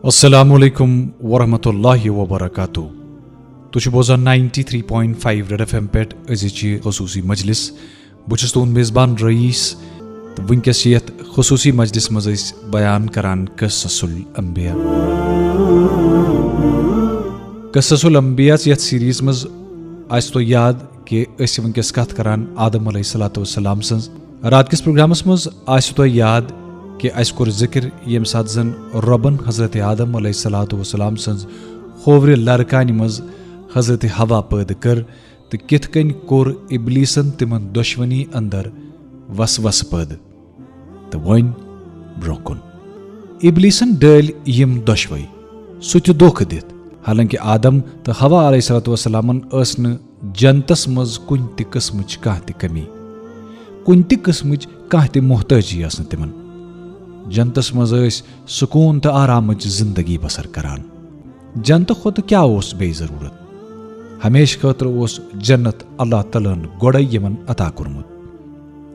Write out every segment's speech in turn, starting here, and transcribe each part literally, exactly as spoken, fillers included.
السلام علیکم ورحمۃ اللہ وبرکاتہ۔ تُہۍ چھِو بوزان ninety three point five red FM ایم پٮ۪ٹھ أزِچ یہِ خصوٗصی مجلس۔ بہٕ چھُس تُہُنٛد میزبان رئیس، تہٕ وٕنکیٚس چھِ یَتھ خصوٗصی مجلس منٛز أسۍ بیان کران قصص الانبیاء۔ قصص الانبیاء یَتھ سیریز منٛز آسہِ تۄہہِ یاد کہِ أسۍ چھِ وٕنکیٚس کتھ کران آدم علیہ الصلوۃ والسلام سٕنٛز۔ راتکِس پروگرامس منٛز آسہِ تۄہہِ یاد کہِ اسہِ کوٚر ذکر ییٚمہِ ساتہٕ زن رۄبن حضرت آدم علیہ الصلوۃ والسلام سٕنٛز کھوورِ لرٕ کانہِ منٛز حضرت حوا پٲدٕ کٔر تہٕ کِتھ کٔنۍ کوٚر ابلیسن تِمن دۄشوٕنی اندر وسوسہٕ پٲدٕ۔ تہٕ وۄنۍ برونٛہہ کُن۔ ابلیسن ڈٲلۍ یِم دۄشوے، سُہ تہِ دھوکہٕ دِتھ، حالانکہ آدم تہٕ حوا علیہ الصلوۃ والسلامن ٲس نہٕ جنتس منٛز کُنہِ تہِ قٕسمٕچ کانٛہہ تہِ کمی، کُنہِ تہِ قٕسمٕچ کانٛہہ تہِ محتٲجی ٲس نہٕ تِمن۔ جنتس منٛز ٲسۍ سکوٗن تہٕ آرامٕچ زندگی بسر کران۔ جنتہٕ کھۄتہٕ کیٛاہ اوس بیٚیہِ ضروٗرت؟ ہمیشہٕ خٲطرٕ اوس جنت اللہ تعالیٰ ہن گۄڈے یِمن عطا کوٚرمُت۔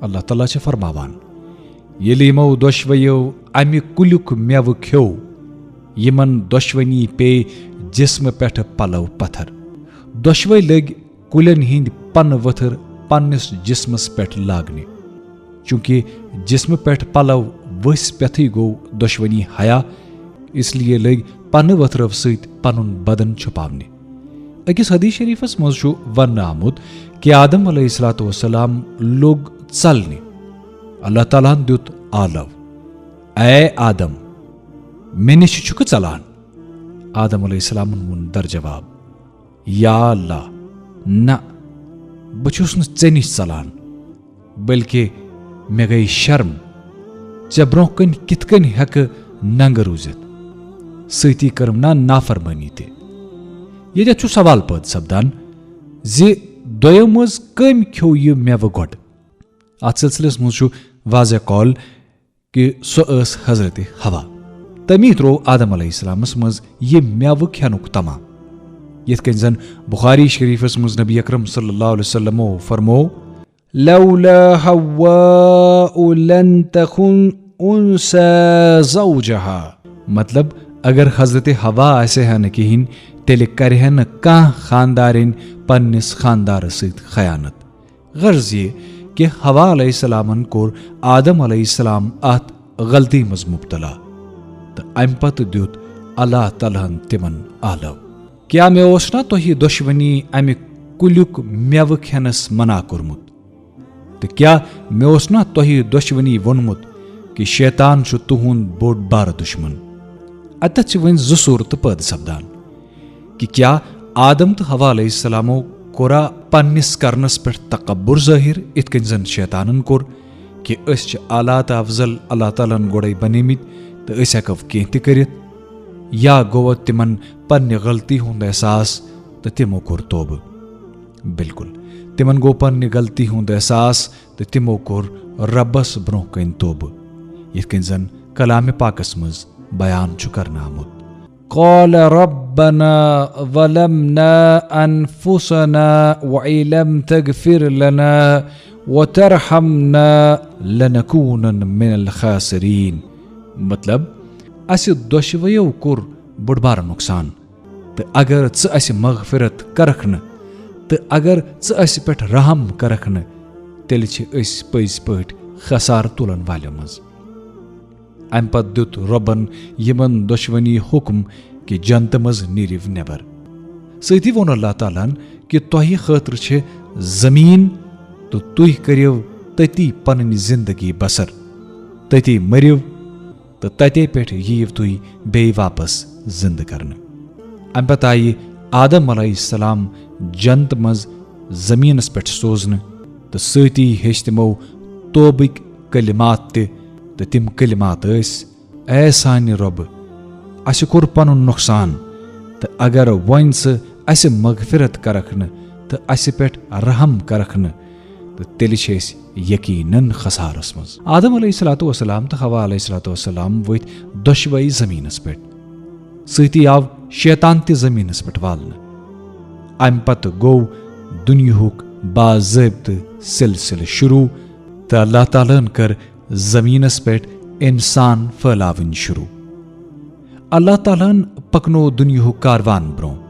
اللہ تعالیٰ چھِ فرماوان، ییٚلہِ یِمو دۄشوَیو اَمہِ کُلیُک مٮ۪وٕ کھیوٚو، یِمن دۄشوٕنی پیٚیہِ جسمہٕ پٮ۪ٹھٕ پلو پتھر۔ دۄشوَے لٔگۍ کُلٮ۪ن ہٕنٛدۍ پنہٕ ؤتھٕر پننِس جسمس پٮ۪ٹھ لاگنہِ۔ چونکہ جسمہٕ پٮ۪ٹھ پلو ؤسۍ پٮ۪تھٕے گوٚو دۄشوٕنی حیا، اس لیے لٔگۍ پنہٕ ؤتھرو سۭتۍ پنُن بدن چھپاونہِ۔ أکِس حدیث شریفس منٛز چھُ وننہٕ آمُت کہِ آدم علیہ الصلوۃ والسلام لوٚگ ژلنہِ۔ اللہ تعالیٰ ہن دیُت آلو، "اے آدم، مےٚ نِش چھُکھٕ ژلان؟" آدم علیہ السلامن ووٚن در جواب، "یا اللہ، نہ، بہٕ چھُس نہٕ ژےٚ نِش ژلان، بلکہ مےٚ گٔیہِ شرم۔ ژےٚ برونٛہہ کنہِ کِتھ کٔنۍ ہٮ۪کہٕ ننگہٕ روٗزِتھ؟ سۭتی کٔرٕم نا نافرمٲنی تہِ۔" ییٚتٮ۪تھ چھُ سوال پٲدٕ سپدان زِ دۄیو منٛز کٔمۍ کھیوٚو یہِ مٮ۪وٕ گۄڈٕ؟ اتھ سلسلس منٛز چھُ واضح قول کہِ سۄ ٲس حضرت حوا۔ تٔمی تروو آدم علیہ السلامس منٛز یہِ مٮ۪وٕ کھٮ۪نُک طمع۔ یِتھ کٔنۍ زن بخاری شریفس منٛز نبی اکرم صلی اللہ علیہ وسلمو فرموو، "لولا حواء لن تخن انثى زوجها"۔ مطلب، اگر حضرت حوا آسہِ ہا نہٕ کِہینۍ، تیٚلہِ کرِ ہا نہٕ کانٛہہ خاندارِنۍ پننِس خاندارس سۭتۍ خیانت۔ غرض یہِ کہِ حوا علیہ السلامن کوٚر آدم علیہ السلام اتھ غلطی منٛز مبتلا، تہٕ امہِ پتہٕ دیُت اللہ تعالیٰ ہن تِمن آلو۔ کیٛاہ مےٚ اوس نا تۄہہِ دۄشوٕنی امہِ کُلیُک مٮ۪وٕ کھٮ۪نس منع کوٚرمُت؟ تہٕ کیٛاہ مےٚ اوس نا تۄہہِ دۄشوٕنی ووٚنمُت کہِ شیطان چھُ تُہُنٛد بوٚڑ بارٕ دُشمن؟ اتٮ۪تھ چھِ وۄنۍ زٕ صورتہٕ پٲدٕ سپدان۔ کہِ کیٛاہ آدم تہٕ حوا علیہ السلامو کوٚرا پننِس کرنس پٮ۪ٹھ تکبر ظٲہِر، یِتھ کٔنۍ زن شیطانن کوٚر، کہِ أسۍ چھِ اعلیٰ تہٕ افضل، اللہ تعالیٰ ہن گۄڈے بنیمٕتۍ تہٕ أسۍ ہٮ۪کو کینٛہہ تہِ کٔرِتھ؟ یا گوٚوا تِمن پننہِ غلطی ہُنٛد احساس تہٕ تِمو کوٚر توبہٕ؟ بِلکُل، تِمن گوٚو پننہِ غلطی ہُنٛد احساس تہٕ تِمو کوٚر رۄبس برونٛہہ کنہِ توبہٕ، یِتھ کٔنۍ زن کلامِ پاکس منٛز بیان چھُ کرنہٕ آمُت۔ قال ربنا ظلمنا أنفسنا وإن لم تغفر لنا وترحمنا لنكونن من الخاسرين۔ مطلب، اسہِ دۄشوٕیو کوٚر بوٚڑ بارٕ نۄقصان، تہٕ اگر ژٕ اسہِ مغفرت کرکھ نہٕ تہٕ اگر ژٕ اسہِ پٮ۪ٹھ رحم کرکھ نہٕ، تیٚلہِ چھِ أسۍ پٔزۍ پٲٹھۍ خسارٕ تُلن والٮ۪و منٛز۔ امہِ پتہٕ دیُت رۄبن یِمن دۄشوٕنی حُکم کہِ جنتہٕ منٛز نیٖرِو نٮ۪بر۔ سۭتی ووٚن اللہ تعالیٰ ہن کہِ تۄہہِ خٲطرٕ چھِ زٔمیٖن تہٕ تُہۍ کٔرِو تٔتی پنٕنۍ زندگی بسر، تٔتی مٔرِو تہٕ تتے پٮ۪ٹھ یِیِو تُہۍ بیٚیہِ واپس زندٕ کرنہٕ۔ امہِ پتہٕ آیہِ آدم علیہ السلام جنتہٕ منٛز زٔمیٖنس پٮ۪ٹھ سوزنہٕ تہٕ سۭتی ہیٚچھ تِمو توبٕکۍ کلمات تہِ، تہٕ تِم کلمات ٲسۍ، اے سانہِ رۄبہٕ، اسہِ کوٚر پنُن نۄقصان، تہٕ اگر وۄنۍ ژٕ اسہِ مغفرت کرکھ نہٕ تہٕ اسہِ پٮ۪ٹھ رحم کرکھ نہٕ، تہٕ تیٚلہِ چھِ أسۍ یقیناً خسارس منٛز۔ آدم علیہ الصلوۃ والسلام تہٕ حوا علیہ الصلوۃ والسلام ؤتھۍ دۄشوے زٔمیٖنس پٮ۪ٹھ۔ سۭتی آو شیطان تہِ زٔمیٖنس پٮ۪ٹھ والنہٕ۔ امہِ پتہٕ گوٚو دُنیاہُک باضٲبطہٕ سلسلہٕ شروع، تہٕ اللہ تعالیٰ ہن کٔر زٔمیٖنس پٮ۪ٹھ انسان پھٲلاوٕنۍ شروع۔ اللہ تعالیٰ ہن پکنوو دُنیاہُک کاروان برونٛہہ،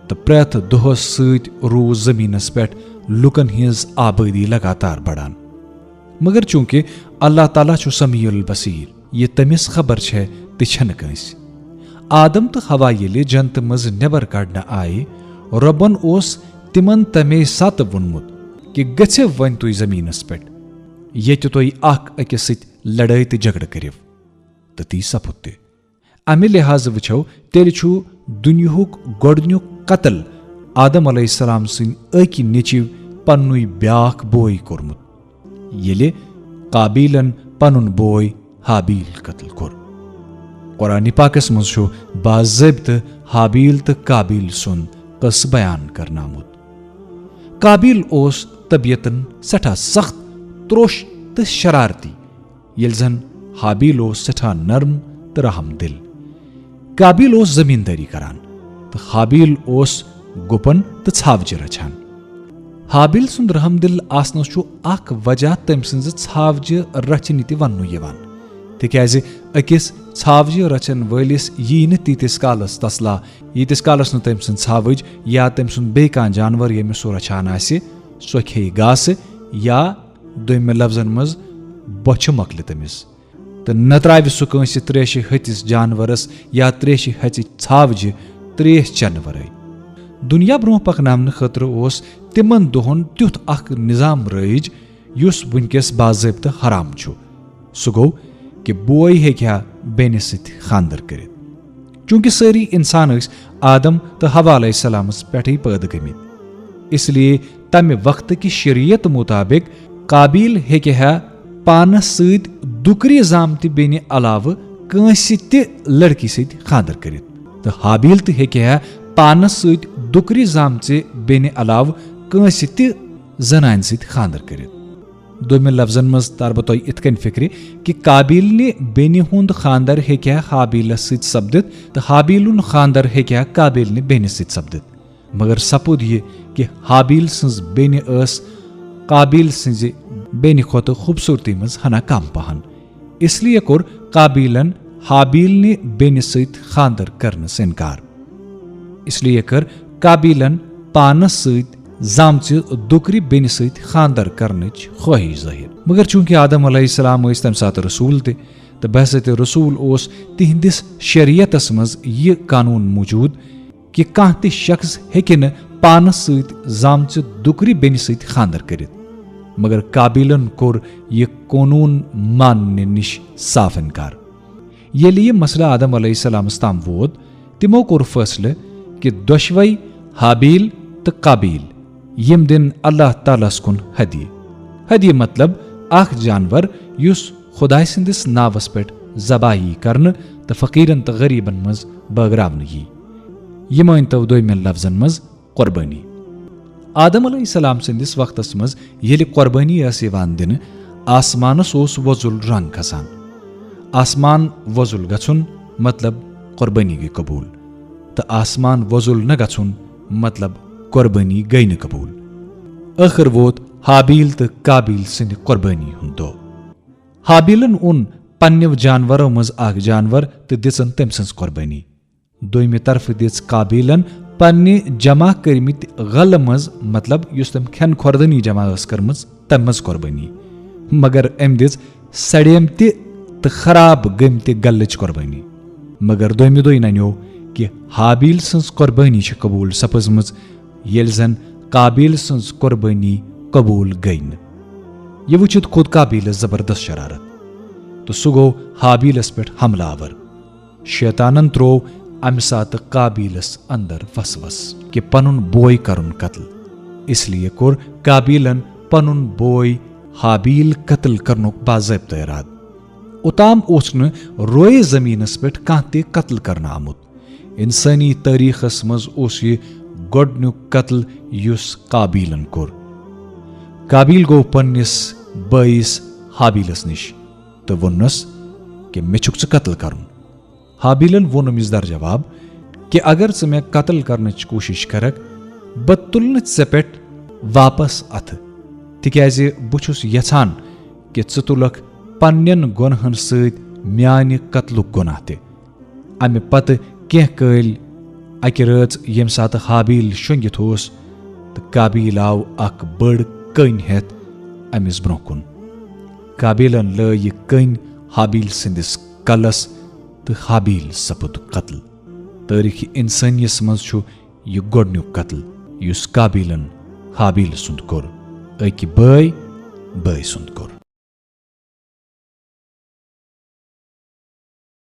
تہٕ پرٛٮ۪تھ دۄہس سۭتۍ روٗز زٔمیٖنس پٮ۪ٹھ لوٗکن ہٕنٛز آبٲدی لگاتار بڑان۔ مگر چوٗنٛکہِ اللہ تعالیٰ چھُ سمیع البصیر، یہِ تٔمِس خبر چھےٚ، تہِ چھَنہٕ کٲنٛسہِ۔ آدم تہٕ حوا ییٚلہِ جنتہٕ منٛز نٮ۪بر کڑنہٕ آیہِ، رۄبن اوس تِمن تَمے ساتہٕ ووٚنمُت کہِ گٔژھِو وۄنۍ تُہۍ زٔمیٖنس پٮ۪ٹھ، ییٚتہِ تُہۍ اکھ أکِس سۭتۍ لڑٲے تہٕ جھگڑٕ کٔرِو۔ تہٕ تی سپُد تہِ۔ امہِ لحاظہٕ وٕچھو، تیٚلہِ چھُ دُنیاہُک گۄڈٕنیُک قتل آدم علیہ السلام سٕنٛدۍ أکۍ نیٚچِو پننُے بیاکھ بوے کوٚرمُت، ییٚلہِ قابیلن پنُن بوے ہابیل قتل کوٚر۔ قرآن پاکس منٛز چھُ باضٲبطہٕ ہابیل تہٕ قابیل سُنٛد قصہٕ بیان کرنہٕ آمُت۔ قابیل اوس طبیعتن سٮ۪ٹھاہ سخت، تروش تہٕ شرارتی، ییٚلہِ زن ہابیل اوس سٮ۪ٹھاہ نرم تہٕ رحم دل۔ قابیل اوس زمیٖندٲری کران تہٕ ہابیل اوس گُپن تہٕ ژھاوجہِ رچھان۔ ہابیل سُنٛد رحم دل آسنس چھُ اکھ وجہ تٔمۍ سٕنٛزِ ژھاوجہِ رچھنہِ تہِ وننہٕ یِوان، تِکیازِ أکِس ژھاوجہِ رچھن وٲلِس ییہِ نہٕ تیٖتِس کالس تسلا، ییٖتِس کالس نہٕ تٔمۍ سٕنٛز ژھاوٕج یا تٔمۍ سُنٛد بیٚیہِ کانٛہہ جانور، ییٚمِس سُہ رچھان آسہِ، سۄ کھیٚیہِ گاسہٕ یا، دوٚیمہِ لفظن منٛز، بۄچھِ مۄکلہِ تٔمِس۔ تہٕ نہ ترٛاوِ سُہ کٲنٛسہِ تریشہِ ہتِس جانورس یا تریشہِ ہتہِ ژھاوجہِ تریش چٮ۪نہٕ ورٲے۔ دُنیا برونٛہہ پکناونہٕ خٲطرٕ اوس تِمن دۄہن تیُتھ اکھ نظام رٲیِج، یُس وٕنکیٚس باضٲبطہٕ حرام چھُ۔ سُہ گوٚو کہِ بوے ہیٚکہِ ہا بیٚنہِ سۭتۍ خانٛدر کٔرِتھ۔ چوٗنٛکہِ سٲری انسان ٲسۍ آدم تہٕ حوا علیہ السلامس پٮ۪ٹھٕے پٲدٕ گٔمٕتۍ، اس لیے تمہِ وقتہٕ کہِ شریعت مطابق قابیل ہیٚکہِ ہا پانس سۭتۍ دُکرِ زامتہِ بیٚنہِ علاوٕ کٲنٛسہِ تہِ لڑکی سۭتۍ خانٛدر کٔرِتھ، تہٕ ہابیل تہِ ہیٚکہِ ہا پانس سۭتۍ دُکرِ زامژِ بیٚنہِ علاوٕ کٲنٛسہِ تہِ زنانہِ سۭتۍ خانٛدر کٔرِتھ۔ دوٚیمٮ۪ن لفظن منٛز تارٕ بہٕ تۄہہِ اِتھ کٔنۍ فِکرِ کہِ قابیلنہِ بیٚنہِ ہُنٛد خانٛدر ہیٚکہِ ہا ہابیلس سۭتۍ سپدِتھ تہٕ ہابیلُن خانٛدر ہیٚکہِ ہا قابیلنہِ بیٚنہِ سۭتۍ سپدِتھ۔ مگر سپُد یہِ کہِ ہابیل سٕنٛز بیٚنہِ ٲس قابیل سٕنٛزِ بیٚنہِ کھۄتہٕ خوٗبصوٗرتی منٛز ہنا کم پہن، اس لیے کوٚر قابیلن ہابیلنہِ بیٚنہِ سۭتۍ خانٛدر کرنس انکار۔ اس لیے کٔر قابیلن پانس سۭتۍ زامژِ دُکرِ بیٚنہِ سۭتۍ خانٛدر کرنٕچ خواہش ظٲہِر۔ مگر چوٗنٛکہِ آدم علیہ السلام ٲسۍ تمہِ ساتہٕ رسول تہِ، تہٕ بحیثیت رسول اوس تِہنٛدِس شریعتس منٛز یہِ قانون موجود کہِ کانٛہہ تہِ شخص ہیٚکہِ نہٕ پانس سۭتۍ زامژِ دُکرِ بیٚنہِ سۭتۍ خانٛدر کٔرِتھ۔ مگر قابیلن کوٚر یہِ قونوٗن ماننہٕ نِش صاف انکار۔ ییٚلہِ یہِ مسلہٕ آدم علیہ السلامس تام ووت، تِمو کوٚر فٲصلہٕ کہِ دۄشوے ہابیل تہٕ قابیل یِم دِن اللہ تعالیٰ ہس کُن ہدیہِ۔ ہدیہِ مطلب اکھ جانور یُس خۄداے سٕنٛدِس ناوس پٮ۪ٹھ ذبح یی کرنہٕ تہٕ فقیرن تہٕ غریبن منٛز بٲگراونہٕ یی۔ یہِ مٲنۍ تو دوٚیمٮ۪ن لفظن منٛز قۄربٲنی۔ آدم علیہ السلام سٕنٛدِس وقتس منٛز ییٚلہِ قۄربٲنی ٲس یِوان دِنہٕ، آسمانس اوس وۄزُل رنگ کھسان۔ آسمان وۄزُل گژھُن مطلب قۄربٲنی گٔے قبوٗل، تہٕ آسمان وۄزُل نہ گژھُن مطلب قۄربٲنی گٔے نہٕ قبوٗل۔ ٲخٕر ووت ہابیل تہٕ قابیل سٕنٛدِ قۄربٲنی ہُنٛد دۄہ۔ ہابیلن اوٚن پننیو جانورو منٛز اکھ جانور تہٕ دِژن تٔمۍ سٕنٛز قۄربٲنی۔ دوٚیمہِ طرفہٕ دِژ قابیلن پننہِ جمع کٔرمٕتۍ غلہٕ منٛز، مطلب یُس تٔمۍ کھٮ۪ن خوردنی جمع ٲس کٔرمٕژ، تمہِ منٛز قۄربٲنی۔ مگر أمۍ دِژ سڑیمتہِ تہٕ خراب گٔمتہِ غلٕچ قۄربٲنی۔ مگر دوٚیمہِ دۄہہِ ننیوو کہِ ہابیل سٕنٛز قۄربٲنی چھِ قبوٗل سپٕزمٕژ، ییٚلہِ زن قابیل سٕنٛز قۄربٲنی قبوٗل گٔے نہٕ۔ یہِ وٕچھِتھ کھوٚت قابیلس زبردست شرارت، تہٕ سُہ گوٚو ہابیلس پٮ۪ٹھ حملہٕ آور۔ شیطانن تروو امہِ ساتہٕ قابیلس اندر وسوس کہِ پنُن بوے کرُن قتل۔ اس لیے کوٚر قابیلن پنُن بوے ہابیل قتل کرنُک باضٲبطہٕ ارادٕ۔ اوٚتام اوس نہٕ روئے زمینس پٮ۪ٹھ کانٛہہ تہِ قتل کرنہٕ آمُت۔ انسٲنی تٲریخس منٛز اوس یہِ گۄڈٕنیُک قتل یُس قابیلن کوٚر۔ قابیل گوٚو پننِس بٲیِس ہابیلس نِش تہٕ ووٚننس کہِ مےٚ چھُکھ ژٕ قتل کرُن۔ ہابیلن ووٚن أمِس در جواب کہِ اگر ژٕ مےٚ قتل کرنٕچ کوٗشش کرکھ، بہٕ تُلہٕ نہٕ ژےٚ پٮ۪ٹھ واپس اتھٕ، تِکیازِ بہٕ چھُس یژھان کہِ ژٕ تُلکھ پننٮ۪ن گۄنہن سۭتۍ میانہِ قتلُک گۄناہ تہِ۔ امہِ پتہٕ کینٛہہ کٲلۍ اکہِ رٲژ ییٚمہِ ساتہٕ ہابیل شۄنٛگِتھ اوس، تہٕ قابیل آو اکھ بٔڑ کٔنۍ ہٮ۪تھ أمِس برٛونٛہہ کُن۔ قابیلن لٲج یہِ کٔنۍ ہابیل سٕنٛدِس کلس، تہٕ ہابیل سپُد قتل۔ تٲریخ انسانیس منٛز چھُ یہِ گۄڈنیُک قتل یُس قابیلن ہابیل سُنٛد کوٚر، أکۍ بٲے بٲے سُنٛد کوٚر۔